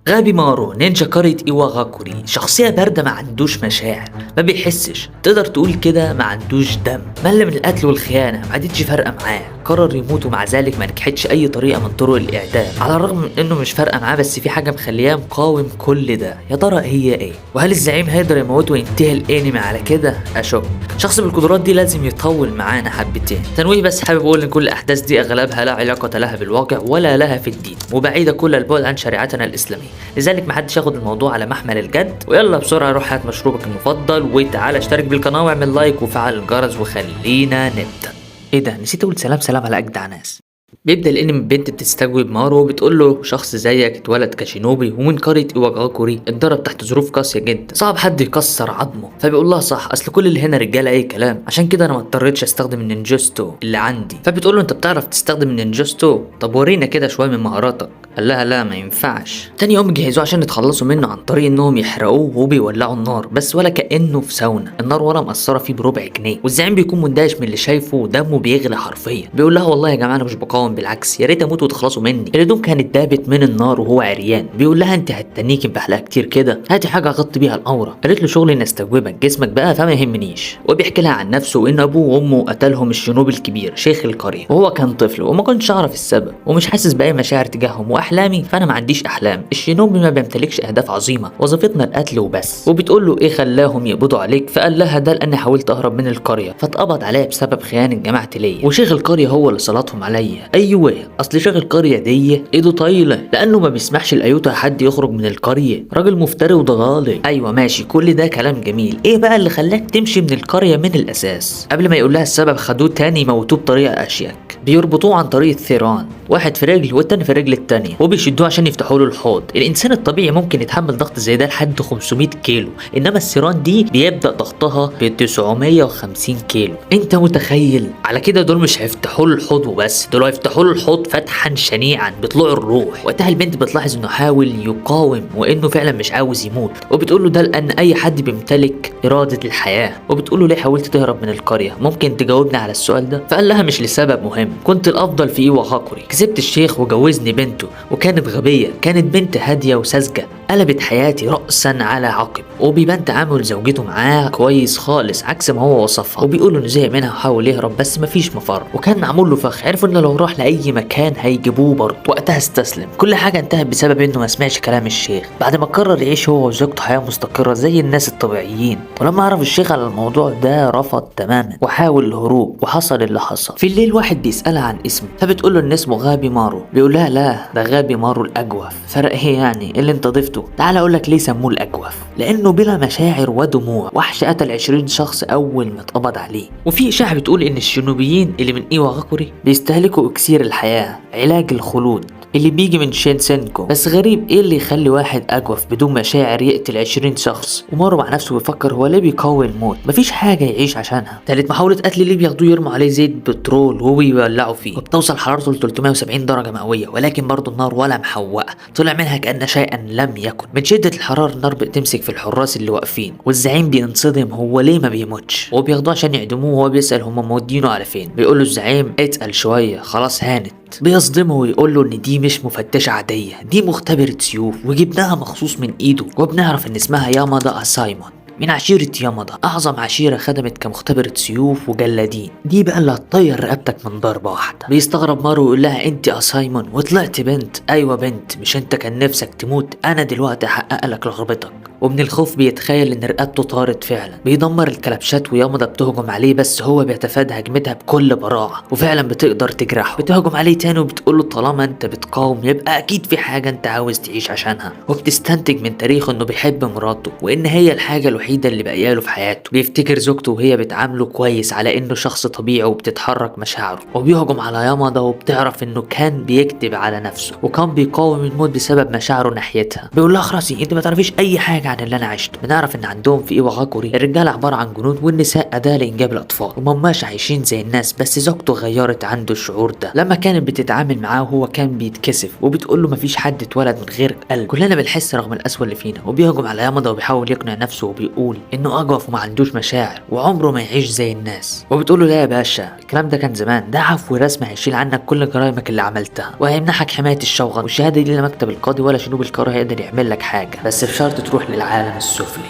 غابي مارو نينجا قرية إيواغاكوري، شخصية باردة ما عندوش مشاعر، ما بيحسش، تقدر تقول كده ما عندوش دم، مل من القتل والخيانة، ما عادتش فارقة معاه، قرر يموت ومع ذلك ما نجحتش أي طريقة من طرق الإعدام، على الرغم من إنه مش فارقة معاه بس في حاجة مخلياه مقاوم كل ده، يا ترى هي إيه؟ وهل الزعيم هيقدر يموته وينتهي الأنمي على كده؟ أشك. شخص بالقدرات دي لازم يطول معانا حبتين. تنويه بس حابب اقول ان كل الاحداث دي اغلبها لا علاقة لها بالواقع ولا لها في الدين، وبعيدة كل البعد عن شريعتنا الاسلامية، لذلك محدش ياخد الموضوع على محمل الجد. ويلا بسرعة روح هات مشروبك المفضل وتعالى اشترك بالقناة واعمل like وفعل الجرس وخلينا نبدأ. ايه ده، نسيت اقول سلام سلام على اجدع ناس. بيبدأ الانمي بنت بتستجوب مارو وبتقول له شخص زيك اتولد كشينوبي ومن قرية ايواغاكوري، اتضرب تحت ظروف قاسية جدا، صعب حد يكسر عظمه. فبيقول لها صح، اصل كل اللي هنا رجاله اي كلام، عشان كده انا ما اضطريتش استخدم النينجوستو اللي عندي. فبتقول له انت بتعرف تستخدم النينجوستو؟ طب ورينا كده شوية من مهاراتك. قال لها لا ما ينفعش. تاني يوم جهزوه عشان يتخلصوا منه عن طريق انهم يحرقوه وبيولعوا النار، بس ولا كانه في ساونا، النار ولا مقصرة فيه بربع جنيه. والزعيم بيكون مندهش من اللي شايفه ودمه بيغلي حرفيا. بيقول لها والله يا جماعة انا مش بقاوم، بالعكس يا ريت اموت وتخلصوا مني. الهدوم كانت دابت من النار وهو عريان. بيقول لها انت هتتنيكي بحلقة كتير كده، هاتي حاجة اغطي بيها القوره. قالت له شغلي اني استجوبك، جسمك بقى فما يهمنيش. وبيحكي لها عن نفسه وان ابوه وامه قتلهم الشنوب الكبير شيخ القرية، وهو كان طفل وما كنتش اعرف السبب ومش حاسس باي مشاعر تجاههم، واحلامي فانا ما عنديش احلام، الشينوبي ما بيمتلكش اهداف عظيمة، وظيفتنا القتل وبس. وبتقول له ايه خلاهم يقبضوا عليك؟ فقال لها ده لاني حاولت اهرب من القرية فاتقبض عليا بسبب خيانة جماعتي ليا، وشيخ القرية هو اللي سلطهم عليا. ايوه اصل شيخ القرية دي ايده طايله لانه ما بيسمحش لايوتا حد يخرج من القرية، راجل مفتري وضلالي. ايوه ماشي كل ده كلام جميل، ايه بقى اللي خلاك تمشي من القرية من الاساس؟ قبل ما يقول لها السبب خدوه تاني موتوه بطريقة اشيك، بيربطوه عن طريق الثيران، واحد في رجل والتاني في الرجل التانية، وبيشدوه عشان يفتحوا له الحوض. الانسان الطبيعي ممكن يتحمل ضغط زي ده لحد 500 كيلو، انما الثيران دي بيبدا ضغطها ب 950 كيلو. انت متخيل؟ على كده دول مش هيفتحوا له الحوض وبس، دول هيفتحوا له الحوض فتحا شنيعا بطلوع الروح. وقتها البنت بتلاحظ انه حاول يقاوم وانه فعلا مش عاوز يموت، وبتقول له ده لان اي حد بيمتلك اراده الحياة. وبتقول له ليه حاولت تهرب من القرية؟ ممكن تجاوبني على السؤال ده؟ فقال لها مش لسبب مهم، كنت الافضل في ايواغاكوري، كسبت الشيخ وجوزني بنته، وكانت غبية، كانت بنت هادية وساذجه، قلبت حياتي رأسا على عقب. وبيبان تعامل زوجته معاه كويس خالص عكس ما هو وصفها، وبيقول انه زهق منها وحاول يهرب بس مفيش مفر، وكان معمول له فخ، عرفوا انه لو راح لاي مكان هيجيبوه برضه. وقتها استسلم، كل حاجة انتهت بسبب انه ما سمعش كلام الشيخ بعد ما قرر يعيش هو وزوجته حياة مستقره زي الناس الطبيعيين. ولما عرف الشيخ على الموضوع ده رفض تماما وحاول الهروب، وحصل اللي حصل. في الليل واحد بيسالها عن اسمه، فبتقول له ان اسمه غابي مارو. بيقول لها لا ده غابي مارو الاجوف. فرق ايه يعني اللي انت ضفته؟ تعال اقول لك ليه سموه الاجوف، لانه بلا مشاعر ودموع، وحش قتل 20 شخص اول ما اتقبض عليه. وفي اشاعة بتقول ان الشينوبيين اللي من ايواغاكوري بيستهلكوا اكسير الحياة، علاج الخلود اللي بيجي من شينسينكو. بس غريب ايه اللي يخلي واحد اجوف بدون مشاعر يقتل 20 شخص؟ ومارو مع نفسه بيفكر هو ليه بيقاوم الموت، مفيش حاجة يعيش عشانها. تالت محاولة قتل ليه بياخدوه يرموا عليه زيت بترول وبيولعوا فيه، وبتوصل حرارته ل 370 درجه مئوية، ولكن برضه النار ولا محوقه، طلع منها كأن شيئا لم يكن. من شده الحرارة النار بتمسك في الحراس اللي واقفين، والزعيم بينصدم هو ليه ما بيموتش، وبياخدوه عشان يعدموه وهو بيسأل هم مودينه على فين. بيقول له الزعيم اتقل شوية خلاص هانت. بيصدمه ويقول له ان دي مش مفتشة عادية، دي مختبرة سيوف وجبناها مخصوص من ايده، وبنعرف ان اسمها يامادا اسايمون من عشيرة يامادا، أعظم عشيرة خدمت كمختبرة سيوف وجلادين، دي بقى اللي هتطير رقبتك من ضربة واحدة. بيستغرب مارو ويقول لها أنت أسايمون وطلعت بنت؟ أيوة بنت، مش أنت كان نفسك تموت؟ أنا دلوقتي أحقق لك رغبتك. ومن الخوف بيتخيل ان رقبته طارت فعلا، بيدمر الكلبشات ويامادا بتهجم عليه، بس هو بيتفادى هجمتها بكل براعة وفعلا بتقدر تجرحه. بتهجم عليه تاني وبتقول له طالما انت بتقاوم يبقى اكيد في حاجة انت عاوز تعيش عشانها. وبتستنتج من تاريخه انه بيحب مراته وان هي الحاجة الوحيدة اللي باقية في حياته. بيفتكر زوجته وهي بتعامله كويس على انه شخص طبيعي وبتتحرك مشاعره، وبيهجم على يامادا وبتعرف انه كان بيكذب على نفسه وكان بيقاوم الموت بسبب مشاعره ناحيتها. بيقول لها خلاص انت ما تعرفيش اي حاجة حاجة عن اللي انا عشته. بنعرف ان عندهم في ايواغاكوري الرجالة عبارة عن جنود والنساء اداه لانجاب الاطفال، ومهماش عايشين زي الناس. بس زوجته غيرت عنده الشعور ده لما كانت بتتعامل معاه وهو كان بيتكسف، وبتقول له مفيش حد اتولد من غير قلب، كلنا بنحس رغم القسوة اللي فينا. وبيهجم على يامادا وبيحاول يقنع نفسه وبيقول انه اجوف وما عندوش مشاعر وعمره ما يعيش زي الناس. وبتقول له لا يا باشا، الكلام ده كان زمان، ده عفو رسمي هيشيل عنك كل جرائمك اللي عملتها وهيمنحك حماية الشوغن، والشهادة دي لا مكتب القاضي ولا شنوب الكاره هيقدر يعمل لك حاجة، بس بشرط تروح للعالم السفلي.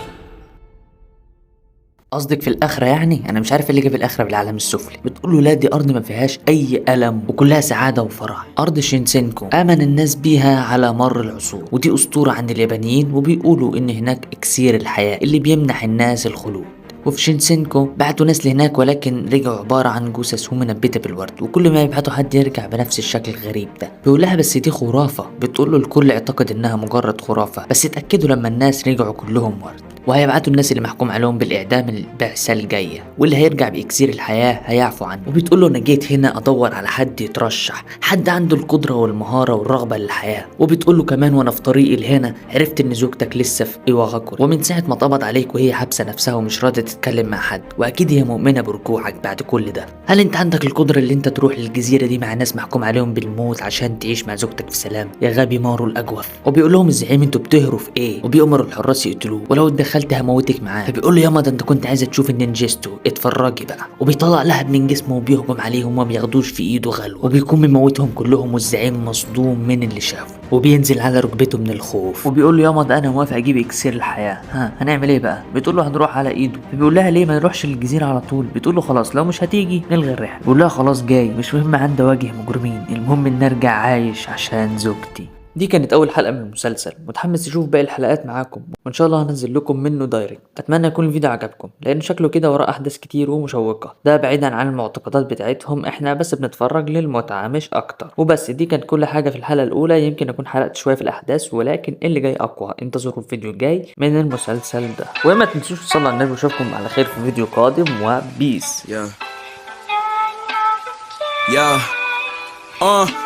قصدك في الاخرة يعني؟ انا مش عارف اللي جاب الاخرة بالعالم السفلي. بتقول له لا، دي ارض ما فيهاش اي الم وكلها سعادة وفرح، ارض شينسينكو امن الناس بيها على مر العصور، ودي اسطورة عند اليابانيين، وبيقولوا ان هناك اكسير الحياة اللي بيمنح الناس الخلود. وفي شينسينكو بعتوا ناس لهناك ولكن رجعوا عبارة عن جثث ومنبتة بالورد، وكل ما يبعتوا حد يرجع بنفس الشكل الغريب ده. بيقول لها بس دي خرافة، بتقول له الكل اعتقد انها مجرد خرافة، بس اتأكدوا لما الناس رجعوا كلهم ورد. وهيبعتوا الناس اللي محكوم عليهم بالاعدام البعثة الجاية، واللي هيرجع باكسير الحياة هيعفو عنه. وبتقول له انا جيت هنا ادور على حد يترشح، حد عنده القدرة والمهاره والرغبة للحياة. وبتقول له كمان وانا في طريقي لهنا عرفت ان زوجتك لسه في ايواغاكوري، ومن ساعة ما اتقبض عليك وهي حابسه نفسها ومش راضية تتكلم مع حد، واكيد هي مؤمنة برجوعك بعد كل ده. هل انت عندك القدرة اللي انت تروح للجزيرة دي مع ناس محكوم عليهم بالموت عشان تعيش مع زوجتك في سلام يا غبي مارو الاجوف؟ وبيقول لهم الزعيم انتوا بتهروا في ايه، وبيأمروا الحراس يقتلوه، ولو اتدخلت هموتك معاه. فبيقول له ياما ده انت كنت عايزه تشوف النينجستو، اتفرجي بقى. وبيطلع لهب من جسمه وبيهجم عليهم وما بياخدوش في ايده غلوه، وبيكون مموتهم كلهم، والزعيم مصدوم من اللي شافه وبينزل على ركبته من الخوف. وبيقول له ياما ده انا موافق اجيب اكسير الحياة، ها هنعمل ايه بقى؟ بتقول له هنروح على ايده. فبيقول لها ليه ما نروحش للجزيرة على طول؟ بتقول له خلاص لو مش هتيجي نلغي الرحلة. بيقول لها خلاص جاي، مش مهم عندي اواجه مجرمين، المهم ان ارجع عايش عشان زوجتي. دي كانت اول حلقة من المسلسل، متحمس اشوف باقي الحلقات معاكم، وان شاء الله هنزل لكم منه direct. اتمنى يكون الفيديو عجبكم، لان شكله كده وراه احداث كتير ومشوقه، ده بعيدا عن المعتقدات بتاعتهم، احنا بس بنتفرج للمتعه مش اكتر. وبس دي كانت كل حاجة في الحلقة الاولى، يمكن اكون حرقت شوية في الاحداث، ولكن اللي جاي اقوى. انتظروا الفيديو الجاي من المسلسل ده، وما تنسوش تصلوا على النبي، واشوفكم على خير في فيديو قادم، و peace. Yeah. Yeah.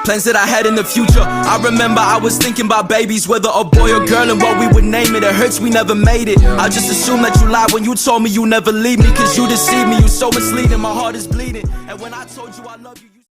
Plans that I had in the future. I remember I was thinking about babies, whether a boy or girl, and what we would name it. It hurts we never made it. I just assumed that you lied when you told me you never leave me, cause you deceived me. You so misleading, my heart is bleeding. And when I told you I love you, you